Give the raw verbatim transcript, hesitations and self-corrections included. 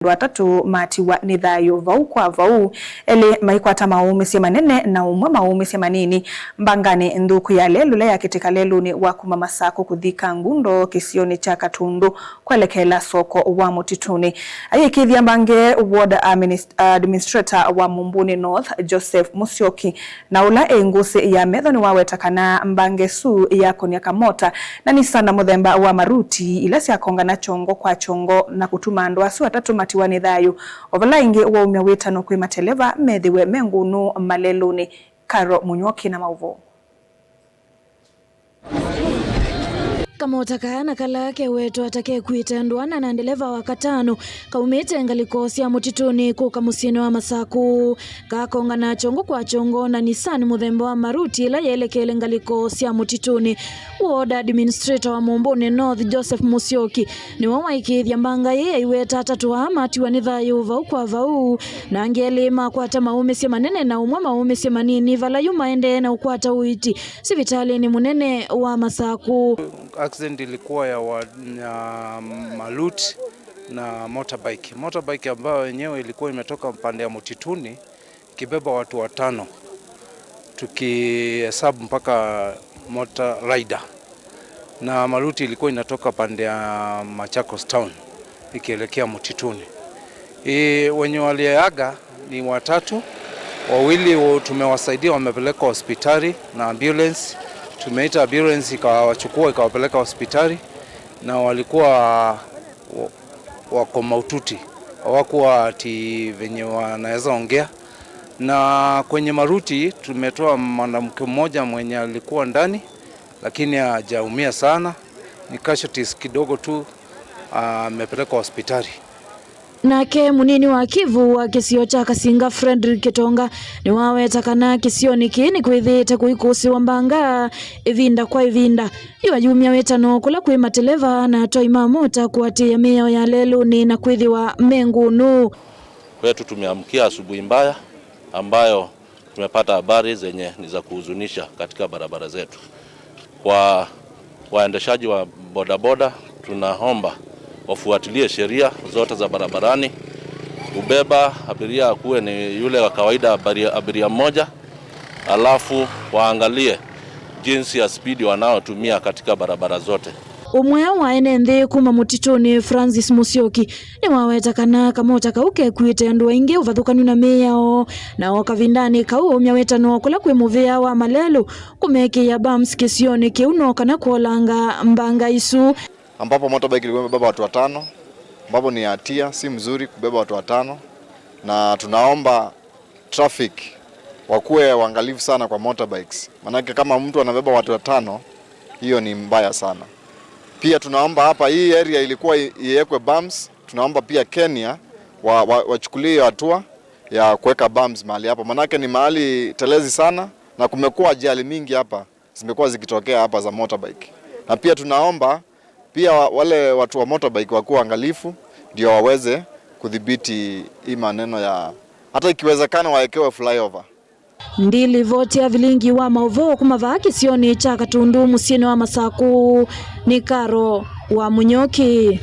Andũ atatũ matiwa nĩ thayũ vau kwa vau, elĩ maikwata maũmĩsye manene na ũmwe maũmĩsye manini mbanganĩ nthũku ya lelũ ĩla yakĩtĩka lelũnĩ wa kuma Masakũ kũthi Kangundo kĩsionĩ kya Katundu kwelekeela soko wa Mũtitũnĩ. Ayĩkĩĩthya mbange ward adminis-, administrator wa Mumbuni North, Joseph Musyoki, na ũla ĩ ngũsĩ ya metho nĩwaweta kana mbange ĩsu yakonia kamota na Nissan mũthemba wa Maruti, ila syakongana kyongo kwa kyongo na kũtuma andũ asu atatũ matiwa nĩ thayũ, o vala ĩngĩ waumya wĩtano kwĩ mateleva methĩwe me ngũnũ malelũnĩ. Karo Mũnywoki na maũvoo. Kamota kaa na kala kewetwa ta kekuĩte andũ ana na ndeleva wa katano kaumĩte ngalĩko sya Mũtitũnĩ kũka mũsyĩnĩ wa Masakũ. Kakongana kyongo kwa kyongo na Nissan mũthemba wa Maruti ĩla yelekele ngalĩko sya Mũtitũnĩ. Ward administrator wa Mumbuni North, Joseph Musyoki, nĩwe waĩkĩĩthya mbanga ĩĩ aiweta atatũ aa matiwa nĩ thayũ vau kwa vau, na angĩ elĩ makwata maũmĩsye manene na ũmwe maũmĩsye manini, vala yu maendee na ũkwata ũiiti sivitalĩnĩ mũnene wa Masakũ. Accident ilikuwa ya wa-, ya Maruti na motorbike. Motorbike ambayo yenyewe ilikuwa imetoka pande ya Mtituni ikibeba watu watano, tukihesabu mpaka motor rider. Na Maruti ilikuwa inatoka pande ya Machakos Town ikielekea Mtituni. E, wenye waliaga ni watatu, wawili wa-, tumewasaidia, wamepelekwa hospitali na ambulance. Tumeita ambulance ikawachukua, ikawapeleka hospitali, na walikuwa wa-, wako mahututi, hawakuwa ati venye wanaweza ongea. Na kwenye Maruti tumetoa mwanamke mmoja mwenye alikuwa ndani, lakini hajaumia sana, ni casualties kidogo tu, amepelekwa hospitali. Nake mũnini wa Kivu wa kĩsio kya Kasinga, Frederick Kitonga, nĩwaweta kana kĩsionĩ kĩĩ nĩkwĩthĩĩte kũikũsĩwa mbanga ĩvinda kwa ĩvinda. Yu ayumya wĩtano kũla kwĩ mateleva na atwai ma mota kũatĩĩa mĩao ya lelũnĩ na kwĩthĩwa me ngũnũ. Kwetu tumeamkia asubuhi mbaya ambayo tumepata habari zenye ni za kuhuzunisha katika barabara zetu. Kwa waendeshaji wa bodaboda, tunaomba wafuatilie sheria zote za barabarani. Kubeba abiria akuwe ni yule wa kawaida, abiria, abiria mmoja, alafu waangalie jinsi ya spidi wanaotumia katika barabara zote. Ũmwe wa ene nthĩ kuma Mũtitũnĩ, Francis Musyoki, nĩwaweta kana kamota kau kekuĩte andũ aingĩ ũvathũkanu na mĩao, na o kavindanĩ kau aumya wĩtano kũla kwĩ mũvĩa wa malelũ kũmekĩĩa bumps kĩsionĩ kĩu no kana kwolanga mbanga isu. Ambapo motorbike ilikuwa imebeba watu watano, ambapo ni hatia, si mzuri kubeba watu watano, na tunaomba traffic wakuwe waangalifu sana kwa motorbikes, manake kama mtu anabeba watu watano, hiyo ni mbaya sana. Pia tunaomba hapa, hii area ilikuwa i-, iwekwe bumps, tunaomba pia Kenya wa-, wa-, wachukulie hiyo hatua ya kuweka bumps mahali hapo, manake ni mahali telezi sana na kumekuwa ajali mingi hapa zimekuwa zikitokea hapa za motorbike. Na pia tunaomba pia wa-, wale watu wa motorbike wakuwe waangalifu ndio waweze kudhibiti hii maneno ya, hata ikiwezekana wawekewe flyover. Ndilivoti ya vilingi wa maũvoo kuma vaa kĩsionĩ kya Katundu mũsyĩnĩ wa Masakũ nĩ Karo wa Mũnyoki.